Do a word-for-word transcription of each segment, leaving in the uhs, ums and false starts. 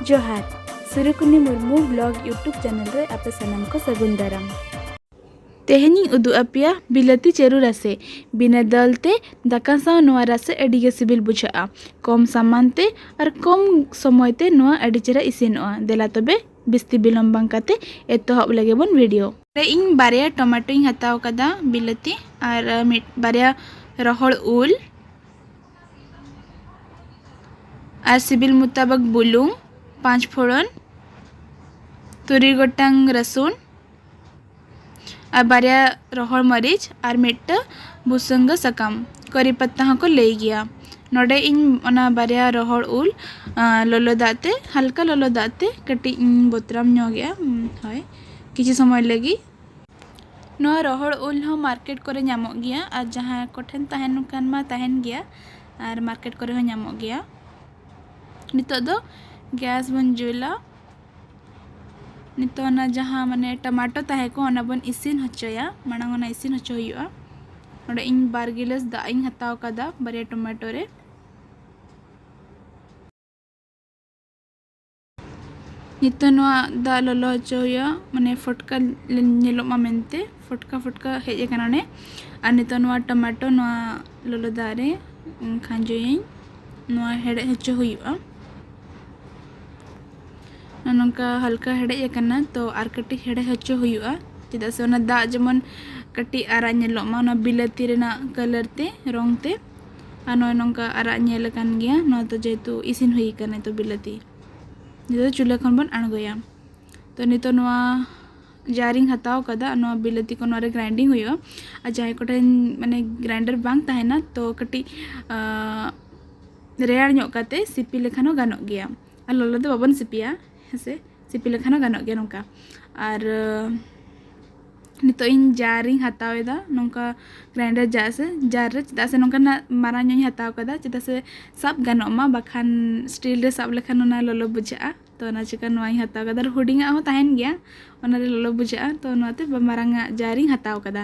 ᱡᱚᱦᱟᱨ, ᱥᱩᱨᱩᱠᱩᱱᱤ Murmu vlog YouTube channel ᱨᱮ ᱟᱯᱮ ᱥᱟᱱᱟᱢ ᱠᱚ ᱥᱟᱹᱜᱩᱱ ᱫᱟᱨᱟᱢ᱾ ᱛᱮᱦᱮᱧᱤᱧ ᱩᱫᱩᱜ ᱟᱯᱮᱭᱟ ᱵᱤᱞᱟᱹᱛᱤ ᱪᱟᱹᱨᱩ ᱨᱟᱥᱮ᱾ ᱵᱤᱱᱟᱹ ᱫᱟᱹᱞ ᱛᱮ ᱫᱟᱠᱟ ᱥᱟᱶ ᱱᱚᱣᱟ ᱨᱟᱥᱮ ᱟᱹᱰᱤ ᱜᱮ ᱥᱤᱵᱤᱞ ᱵᱩᱡᱷᱟᱹᱜᱼᱟ᱾ ᱠᱚᱢ ᱥᱟᱢᱟᱱ ᱛᱮ ᱟᱨ ᱠᱚᱢ ᱥᱚᱢᱚᱭ ᱛᱮ ᱱᱚᱣᱟ ᱟᱹᱰᱤ ᱪᱮᱦᱨᱟ ᱤᱥᱤᱱᱚᱜᱼᱟ᱾ ᱫᱮᱞᱟ ᱛᱚᱵᱮ ᱵᱤᱥᱛᱤ ᱵᱤᱞᱚᱢ ᱵᱟᱝ ᱠᱟᱛᱮ ᱮᱛᱚᱦᱚᱵ ᱞᱮᱜᱮ ᱵᱚᱱ video᱾ ᱨᱮ ᱤᱧ ᱵᱟᱨᱭᱟ ᱴᱚᱢᱮᱴᱳᱧ ᱦᱟᱛᱟᱣ ᱠᱟᱫᱟ ᱵᱤᱞᱟᱹᱛᱤ ᱟᱨ, ᱟᱨ ᱢᱤᱫ ᱵᱟᱨᱭᱟ ᱨᱚᱦᱚᱲ ᱩᱞ ᱟᱨ ᱥᱤᱵᱤᱞ ᱢᱩᱛᱟᱵᱟᱠ ᱵᱩᱞᱩᱝ, ᱯᱟᱸᱪ ᱯᱷᱳᱲᱚᱱ, ᱛᱩᱨᱩᱭ ᱜᱚᱴᱟᱝ ᱨᱟᱹᱥᱩᱱ ᱟᱨ ᱵᱟᱨᱭᱟ ᱨᱚᱦᱚᱲ ᱢᱟᱹᱨᱤᱪ ᱟᱨ ᱢᱤᱫᱴᱟᱹ ᱵᱷᱩᱥᱟᱹᱝᱜᱟᱹ ᱥᱟᱠᱟᱢ, ᱠᱟᱨᱤ ᱯᱟᱛᱟ ᱦᱚᱸᱠᱚ ᱞᱟᱹᱭ ᱜᱮᱭᱟ᱾ ᱱᱚᱰᱮ ᱤᱧ ᱚᱱᱟ ᱵᱟᱨᱭᱟ ᱨᱚᱦᱚᱲ ᱩᱞ, ᱟᱸ, ᱞᱚᱞᱚ ᱫᱟᱜ ᱛᱮ, ᱦᱟᱞᱠᱟ ᱞᱚᱞᱚ ᱫᱟᱜ ᱛᱮ ᱠᱟᱹᱴᱤᱡ ᱤᱧ ᱵᱚᱛᱨᱟᱢ ᱧᱚᱜᱮᱜᱼᱟ, ᱩᱸ, ᱦᱳᱭ, ᱠᱤᱪᱷᱩ ᱥᱚᱢᱚᱭ ᱞᱟᱹᱜᱤᱫ᱾ ᱱᱚᱣᱟ ᱨᱚᱦᱚᱲ ᱩᱞ ᱦᱚᱸ market ᱠᱚᱨᱮ ᱧᱟᱢᱚᱜ ᱜᱮᱭᱟ, ᱟᱨ ᱡᱟᱦᱟᱸᱭ ᱠᱚᱴᱷᱮᱱ ᱛᱟᱦᱮᱱ ᱠᱷᱟᱱ ᱢᱟ ᱛᱟᱦᱮᱱ ᱜᱮᱭᱟ, ᱟᱨ market ᱠᱚᱨᱮ ᱦᱚᱸ ᱧᱟᱢᱚᱜ ᱜᱮᱭᱟ᱾ ᱱᱤᱛᱚᱜ ᱫᱚ gas ᱵᱚᱱ ᱡᱩᱞᱟ᱾ ᱱᱤᱛᱚᱜ ᱚᱱᱟ ᱡᱟᱦᱟᱸ ᱢᱟᱱᱮ ᱴᱚᱢᱮᱴᱳ ᱛᱟᱦᱮᱸ ᱠᱚᱜ, ᱚᱱᱟ ᱵᱚᱱ ᱤᱥᱤᱱ ᱦᱚᱪᱚᱭᱟ, ᱢᱟᱲᱟᱝ ᱚᱱᱟ ᱤᱥᱤᱱ ᱦᱚᱪᱚ ᱦᱩᱭᱩᱜᱼᱟ᱾ ᱱᱚᱰᱮ ᱤᱧ ᱵᱟᱨ ᱜᱤᱞᱟᱹᱥ ᱫᱟᱜ ᱤᱧ ᱦᱟᱛᱟᱣ ᱠᱟᱫᱟ ᱵᱟᱨᱭᱟ ᱴᱚᱢᱮᱴᱳ ᱨᱮ᱾ ᱱᱤᱛᱚᱜ ᱱᱚᱣᱟ ᱫᱟᱜ ᱞᱚᱞᱚ ᱦᱚᱪᱚ ᱦᱩᱭᱩᱜᱼᱟ, ᱢᱟᱱᱮ ᱯᱷᱚᱴᱠᱟ ᱧᱮᱞᱚᱜ ᱢᱟ ᱢᱮᱱᱛᱮ, ᱯᱷᱚᱴᱠᱟ ᱯᱷᱚᱴᱠᱟ ᱦᱮᱡ ᱟᱠᱟᱱᱟ ᱚᱱᱮ᱾ ᱟᱨ ᱱᱤᱛᱚᱜ ᱱᱚᱣᱟ ᱴᱚᱢᱮᱴᱳ ᱱᱚᱣᱟ ᱞᱚᱞᱚ ᱫᱟᱜ ᱨᱮ ᱠᱷᱟᱸᱡᱚᱭᱟᱹᱧ, ᱱᱚᱣᱟ ᱦᱮᱰᱮᱡ ᱦᱚᱪᱚ ᱦᱩᱭᱩᱜᱼᱟ᱾ ᱱᱚᱜᱼᱚ ᱱᱚᱝᱠᱟ ᱦᱟᱞᱠᱟ ᱦᱮᱰᱮᱡ ᱟᱠᱟᱱᱟ, ᱛᱚ ᱟᱨ ᱠᱟᱹᱴᱤᱡ ᱦᱮᱰᱮᱡ ᱦᱚᱪᱚ ᱦᱩᱭᱩᱜᱼᱟ, ᱪᱮᱫᱟᱜ ᱥᱮ ᱚᱱᱟ ᱫᱟᱜ ᱡᱮᱢᱚᱱ ᱠᱟᱹᱴᱤᱡ ᱟᱨᱟᱜ ᱧᱮᱞᱚᱜ ᱢᱟ, ᱚᱱᱟ ᱵᱤᱞᱟᱹᱛᱤ ᱨᱮᱱᱟᱜ colour ᱛᱮ, ᱨᱚᱝ ᱛᱮ᱾ ᱟᱨ ᱱᱚᱜᱼᱚᱭ ᱱᱚᱝᱠᱟ ᱟᱨᱟᱜ ᱧᱮᱞ ᱟᱠᱟᱱ ᱜᱮᱭᱟ, ᱱᱚᱣᱟ ᱫᱚ ᱡᱮᱦᱮᱛᱩ ᱤᱥᱤᱱ ᱦᱩᱭ ᱟᱠᱟᱱᱟ ᱱᱤᱛᱚᱜ ᱵᱤᱞᱟᱹᱛᱤ᱾ ᱱᱤᱛᱚᱜ ᱫᱚ ᱪᱩᱞᱦᱟᱹ ᱠᱷᱚᱱ ᱵᱚᱱ ᱟᱬᱜᱚᱭᱟ᱾ ᱛᱚ ᱱᱤᱛᱚᱜ ᱱᱚᱣᱟ jar ᱤᱧ ᱦᱟᱛᱟᱣ ᱠᱟᱫᱟ, ᱱᱚᱣᱟ ᱵᱤᱞᱟᱹᱛᱤ ᱠᱚ ᱱᱚᱣᱟ ᱨᱮ grinding ᱦᱩᱭᱩᱜᱼᱟ᱾ ᱟᱨ ᱡᱟᱦᱟᱸᱭ ᱠᱚᱴᱷᱮᱱ ᱢᱟᱱᱮ grinder ᱵᱟᱝ ᱛᱟᱦᱮᱱᱟ, ᱛᱚ ᱠᱟᱹᱴᱤᱡ, ᱟᱸ, ᱨᱮᱭᱟᱲ ᱧᱚᱜ ᱠᱟᱛᱮ ᱥᱤᱯᱤ ᱞᱮᱠᱷᱟᱱ ᱦᱚᱸ ᱜᱟᱱᱚᱜ ᱜᱮᱭᱟ᱾ ᱟᱨ ᱞᱚᱞᱚ ᱫᱚ ᱵᱟᱵᱚᱱ ᱥᱤᱯᱤᱭᱟ, ᱦᱮᱸ ᱥᱮ? ᱥᱤᱯᱤ ᱞᱮᱠᱷᱟᱱ ᱦᱚᱸ ᱜᱟᱱᱚᱜ ᱜᱮᱭᱟ ᱱᱚᱝᱠᱟ᱾ ᱟᱨ, ᱟᱸ, ᱱᱤᱛᱚᱜ ᱤᱧ jar ᱤᱧ ᱦᱟᱛᱟᱣ ᱮᱫᱟ, ᱱᱚᱝᱠᱟ grinder jar ᱥᱮ jar ᱨᱮ, ᱪᱮᱫᱟᱜ ᱥᱮ ᱱᱚᱝᱠᱟᱱᱟᱜ ᱢᱟᱨᱟᱝ ᱧᱚᱜ ᱤᱧ ᱦᱟᱛᱟᱣ ᱠᱟᱫᱟ, ᱪᱮᱫᱟᱜ ᱥᱮ ᱥᱟᱵ ᱜᱟᱱᱚᱜ ᱢᱟ, ᱵᱟᱠᱷᱟᱱ steel ᱨᱮ ᱥᱟᱵ ᱞᱮᱠᱷᱟᱱ ᱚᱱᱟ ᱞᱚᱞᱚ ᱵᱩᱡᱷᱟᱹᱜᱼᱟ᱾ ᱛᱚ ᱚᱱᱟ ᱪᱤᱠᱟᱹ ᱱᱚᱣᱟᱧ ᱦᱟᱛᱟᱣ ᱠᱟᱫᱟ᱾ ᱟᱨ ᱦᱩᱰᱤᱧᱟᱜ ᱦᱚᱸ ᱛᱟᱦᱮᱱ ᱜᱮᱭᱟ, ᱚᱱᱟ ᱨᱮ ᱞᱚᱞᱚ ᱵᱩᱡᱷᱟᱹᱜᱼᱟ᱾ ᱛᱚ ᱚᱱᱟᱛᱮ ᱵᱟ-, ᱢᱟᱨᱟᱝ ᱟᱜ jar ᱤᱧ ᱦᱟᱛᱟᱣ ᱠᱟᱫᱟ᱾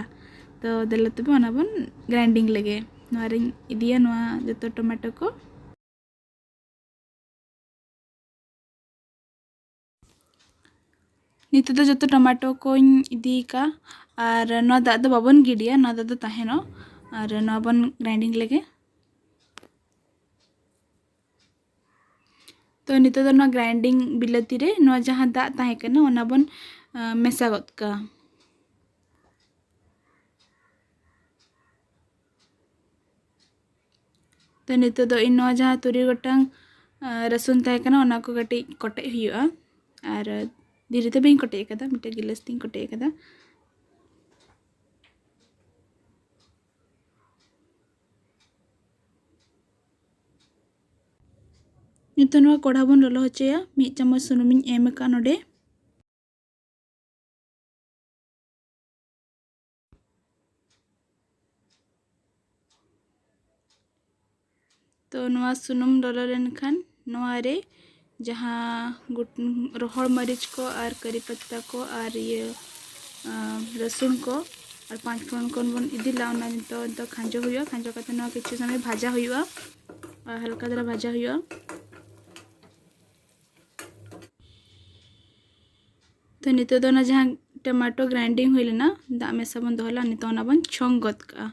ᱛᱚ ᱫᱮᱞᱟ ᱛᱚᱵᱮ ᱚᱱᱟ ᱵᱚᱱ grinding ᱞᱮᱜᱮ᱾ ᱱᱚᱣᱟ ᱨᱤᱧ ᱤᱫᱤᱭᱟ ᱱᱚᱣᱟ ᱡᱚᱛᱚ ᱴᱚᱢᱮᱴᱳ ᱠᱚ᱾ ᱱᱤᱛᱚᱜ ᱫᱚ ᱡᱚᱛᱚ ᱴᱚᱢᱮᱴᱳ ᱠᱚᱧ ᱤᱫᱤ ᱟᱠᱟᱫᱼᱟ, ᱟᱨ ᱱᱚᱣᱟ ᱫᱟᱜ ᱫᱚ ᱵᱟᱵᱚᱱ ᱜᱤᱰᱤᱭᱟ, ᱱᱚᱣᱟ ᱫᱟᱜ ᱫᱚ ᱛᱟᱦᱮᱱᱚᱜ, ᱟᱨ ᱱᱚᱣᱟ ᱵᱚᱱ ᱜᱨᱟᱭᱤᱱᱰᱤᱝ ᱞᱮᱜᱮ᱾ ᱛᱚ ᱱᱤᱛᱚᱜ ᱫᱚ ᱱᱚᱣᱟ ᱜᱨᱟᱭᱤᱱᱰᱤᱝ ᱵᱤᱞᱟᱹᱛᱤ ᱨᱮ ᱱᱚᱣᱟ ᱡᱟᱦᱟᱸ ᱫᱟᱜ ᱛᱟᱦᱮᱸ ᱠᱟᱱᱟ, ᱚᱱᱟ ᱵᱚᱱ, ᱟᱸ, ᱢᱮᱥᱟ ᱜᱚᱫ ᱠᱟᱜᱼᱟ᱾ ᱛᱚ ᱱᱤᱛᱚᱜ ᱫᱚ ᱤᱧ ᱱᱚᱣᱟ ᱡᱟᱦᱟᱸ ᱛᱩᱨᱩᱭ ᱜᱚᱴᱟᱝ, ᱟᱸ, ᱨᱟᱹᱥᱩᱱ ᱛᱟᱦᱮᱸ ᱠᱟᱱᱟ, ᱚᱱᱟ ᱠᱚ ᱠᱟᱹᱴᱤᱡ ᱠᱚᱴᱮᱡ ᱦᱩᱭᱩᱜᱼᱟ, ᱟᱨ ᱫᱷᱤᱨᱤ ᱛᱮ ᱵᱟᱹᱧ ᱠᱚᱴᱮᱡ ᱟᱠᱟᱫᱟ, ᱢᱤᱫᱴᱮᱡ ᱜᱤᱞᱟᱹᱥ ᱛᱤᱧ ᱠᱚᱴᱮᱡ ᱟᱠᱟᱫᱟ᱾ ᱱᱤᱛᱚᱜ ᱱᱚᱣᱟ ᱠᱚᱲᱦᱟ ᱵᱚᱱ ᱞᱚᱞᱚ ᱦᱚᱪᱚᱭᱟ᱾ ᱢᱤᱫ ᱪᱟᱢᱚᱪ ᱥᱩᱱᱩᱢᱤᱧ ᱮᱢ ᱟᱠᱟᱫ ᱱᱚᱰᱮ᱾ ᱛᱚ ᱱᱚᱣᱟ ᱥᱩᱱᱩᱢ ᱞᱚᱞᱚ ᱞᱮᱱᱠᱷᱟᱱ ᱱᱚᱣᱟ ᱨᱮ ᱡᱟᱦᱟᱸ ᱜᱩᱴ-, ᱨᱚᱦᱚᱲ ᱢᱟᱹᱨᱤᱪ ᱠᱚ ᱟᱨ ᱠᱟᱨᱤ ᱯᱟᱛᱟ ᱠᱚ ᱟᱨ ᱤᱭᱟᱹ, ᱟᱸ, ᱨᱟᱹᱥᱩᱱ ᱠᱚ ᱟᱨ ᱯᱟᱸᱪ ᱯᱷᱚᱲᱚᱱ ᱠᱚ ᱵᱚᱱ ᱤᱫᱤ ᱞᱮᱫᱟ, ᱚᱱᱟ ᱱᱤᱛᱚᱜ, ᱱᱤᱛᱚᱜ ᱠᱷᱟᱸᱡᱚ ᱦᱩᱭᱩᱜᱼᱟ᱾ ᱠᱷᱟᱸᱡᱚ ᱠᱟᱛᱮ ᱱᱚᱣᱟ ᱠᱤᱪᱷᱩ ᱥᱚᱢᱚᱭ ᱵᱷᱟᱡᱟ ᱦᱩᱭᱩᱜᱼᱟ, ᱟᱨ ᱦᱟᱞᱠᱟ ᱫᱷᱟᱨᱟ ᱵᱷᱟᱡᱟ ᱦᱩᱭᱩᱜᱼᱟ᱾ ᱛᱚ ᱱᱤᱛᱚᱜ ᱫᱚ ᱚᱱᱟ ᱡᱟᱦᱟᱸ ᱴᱚᱢᱮᱴᱳ ᱜᱨᱟᱭᱤᱱᱰᱤᱝ ᱦᱩᱭ ᱞᱮᱱᱟ, ᱫᱟᱜ ᱢᱮᱥᱟ ᱵᱚᱱ ᱫᱚᱦᱚ ᱞᱮᱫᱟ, ᱱᱤᱛᱚᱜ ᱚᱱᱟ ᱵᱚᱱ ᱪᱷᱚᱝ ᱜᱚᱫ ᱠᱟᱜᱼᱟ᱾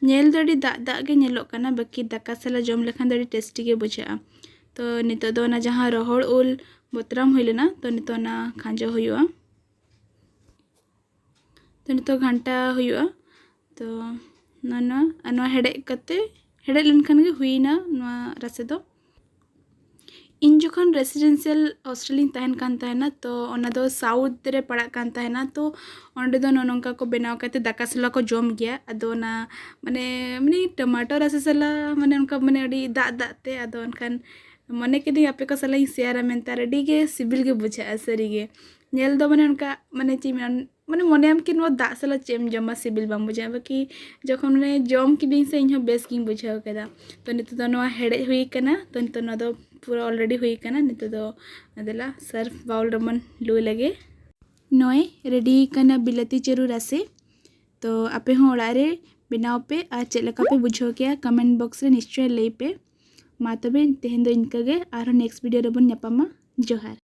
ᱧᱮᱞ ᱫᱚ ᱟᱹᱰᱤ ᱫᱟᱜ ᱫᱟᱜ ᱜᱮ ᱧᱮᱞᱚᱜ ᱠᱟᱱᱟ, ᱵᱟᱹᱠᱤ ᱫᱟᱠᱟ ᱥᱟᱞᱟᱜ ᱡᱚᱢ ᱞᱮᱠᱷᱟᱱ ᱫᱚ ᱟᱹᱰᱤ ᱴᱮᱥᱴᱤ ᱜᱮ ᱵᱩᱡᱷᱟᱹᱜᱼᱟ᱾ ᱛᱚ ᱱᱤᱛᱚᱜ ᱫᱚ ᱚᱱᱟ ᱡᱟᱦᱟᱸ ᱨᱚᱦᱚᱲ ᱩᱞ ᱵᱚᱛᱨᱟᱢ ᱦᱩᱭ ᱞᱮᱱᱟ, ᱛᱚ ᱱᱤᱛᱚᱜ ᱚᱱᱟ ᱠᱷᱟᱸᱡᱚ ᱦᱩᱭᱩᱜᱼᱟ᱾ ᱛᱚ ᱱᱤᱛᱚᱜ ᱜᱷᱟᱱᱴᱟ ᱦᱩᱭᱩᱜᱼᱟ᱾ ᱛᱚ ᱱᱚᱣᱟ, ᱱᱚᱣᱟ, ᱟᱨ ᱱᱚᱣᱟ ᱦᱮᱰᱮᱡ ᱠᱟᱛᱮ, ᱦᱮᱰᱮᱡ ᱞᱮᱱᱠᱷᱟᱱ ᱜᱮ ᱦᱩᱭᱱᱟ ᱱᱚᱣᱟ ᱨᱟᱥᱮ ᱫᱚ᱾ ᱤᱧ ᱡᱚᱠᱷᱚᱱ ᱨᱮᱥᱤᱰᱮᱱᱥᱤᱭᱟᱞ ᱦᱳᱥᱴᱮᱞ ᱤᱧ ᱛᱟᱦᱮᱱ ᱠᱟᱱ ᱛᱟᱦᱮᱱᱟ, ᱛᱚ ᱚᱱᱟ ᱫᱚ ᱥᱟᱣᱩᱛᱷ ᱨᱮ ᱯᱟᱲᱟᱜ ᱠᱟᱱ ᱛᱟᱦᱮᱱᱟ᱾ ᱛᱚ ᱚᱸᱰᱮ ᱫᱚ ᱱᱚᱜᱼᱚ ᱱᱚᱝᱠᱟ ᱠᱚ ᱵᱮᱱᱟᱣ ᱠᱟᱛᱮ ᱫᱟᱠᱟ ᱥᱟᱞᱟᱜ ᱠᱚ ᱡᱚᱢ ᱜᱮᱭᱟ᱾ ᱟᱫᱚ ᱚᱱᱟ ᱢᱟᱱᱮ, ᱢᱟᱱᱮ ᱴᱚᱢᱮᱴᱳ ᱨᱟᱥᱮ ᱥᱟᱞᱟᱜ ᱢᱟᱱᱮ ᱚᱱᱠᱟ ᱢᱟᱱᱮ ᱟᱹᱰᱤ ᱫᱟᱜ ᱫᱟᱜ ᱛᱮ, ᱟᱫᱚ ᱮᱱᱠᱷᱟᱱ ᱢᱚᱱᱮ ᱠᱤᱫᱟᱹᱧ ᱟᱯᱮ ᱠᱚ ᱥᱟᱞᱟᱜ ᱤᱧ ᱥᱮᱭᱟᱨᱟ ᱢᱮᱱᱛᱮ, ᱟᱨ ᱟᱹᱰᱤ ᱜᱮ ᱥᱤᱵᱤᱞ ᱜᱮ ᱵᱩᱡᱷᱟᱹᱜᱼᱟ ᱥᱟᱹᱨᱤ ᱜᱮ᱾ ᱧᱮᱞ ᱫᱚ ᱢᱟᱱᱮ ᱚᱱᱠᱟ ᱢᱟᱱᱮ ᱪᱮᱫ ᱤᱧ ᱢᱮᱱᱟ, ᱢᱟᱱᱮ ᱢᱚᱱᱮᱭᱟᱢ ᱠᱤ ᱱᱚᱣᱟ ᱫᱟᱜ ᱥᱟᱞᱟᱜ ᱪᱮᱫ ᱮᱢ ᱡᱚᱢᱟ, ᱥᱤᱵᱤᱞ ᱵᱟᱝ ᱵᱩᱡᱷᱟᱹᱜᱼᱟ᱾ ᱵᱟᱠᱤ ᱡᱚᱠᱷᱚᱱ ᱢᱟᱱᱮ ᱡᱚᱢ ᱠᱤᱫᱟᱹᱧ ᱥᱮ, ᱤᱧᱦᱚᱸ ᱵᱮᱥ ᱜᱤᱧ ᱵᱩᱡᱷᱟᱹᱣ ᱠᱮᱫᱟ᱾ ᱛᱚ ᱱᱤᱛᱚᱜ ᱫᱚ ᱱᱚᱣᱟ ᱦᱮᱰᱮᱡ ᱦᱩᱭ ᱠᱟᱱᱟ, ᱛᱚ ᱱᱤᱛᱚᱜ ᱱᱚᱣᱟ ᱫᱚ ᱯᱩᱨᱟᱹ already ᱦᱩᱭ ᱠᱟᱱᱟ᱾ ᱱᱤᱛᱚᱜ ᱫᱚ ᱫᱮᱞᱟ ᱥᱟᱨᱵᱷ ᱵᱟᱣᱩᱞ ᱨᱮᱵᱚᱱ ᱞᱩ ᱞᱮᱜᱮ᱾ ᱱᱚᱜᱼᱚᱭ ᱨᱮᱰᱤ ᱠᱟᱱᱟ ᱵᱤᱞᱟᱹᱛᱤ ᱪᱟᱹᱨᱩ ᱨᱟᱥᱮ᱾ ᱛᱚ ᱟᱯᱮ ᱦᱚᱸ ᱚᱲᱟᱜ ᱨᱮ ᱵᱮᱱᱟᱣ ᱯᱮ ᱟᱨ ᱪᱮᱫ ᱞᱮᱠᱟ ᱯᱮ ᱵᱩᱡᱷᱟᱹᱣ ᱠᱮᱜᱼᱟ, ᱠᱚᱢᱮᱱᱴ ᱵᱚᱠᱥ ᱨᱮ ᱱᱤᱥᱪᱚᱭ ᱞᱟᱹᱭ ᱯᱮ᱾ ᱢᱟ ᱛᱚᱵᱮ ᱛᱮᱦᱮᱧ ᱫᱚ ᱤᱱᱠᱟᱹ ᱜᱮ, ᱟᱨᱦᱚᱸ next video ᱨᱮᱵᱚᱱ ᱧᱟᱯᱟᱢᱟ᱾ ᱡᱚᱦᱟᱨ᱾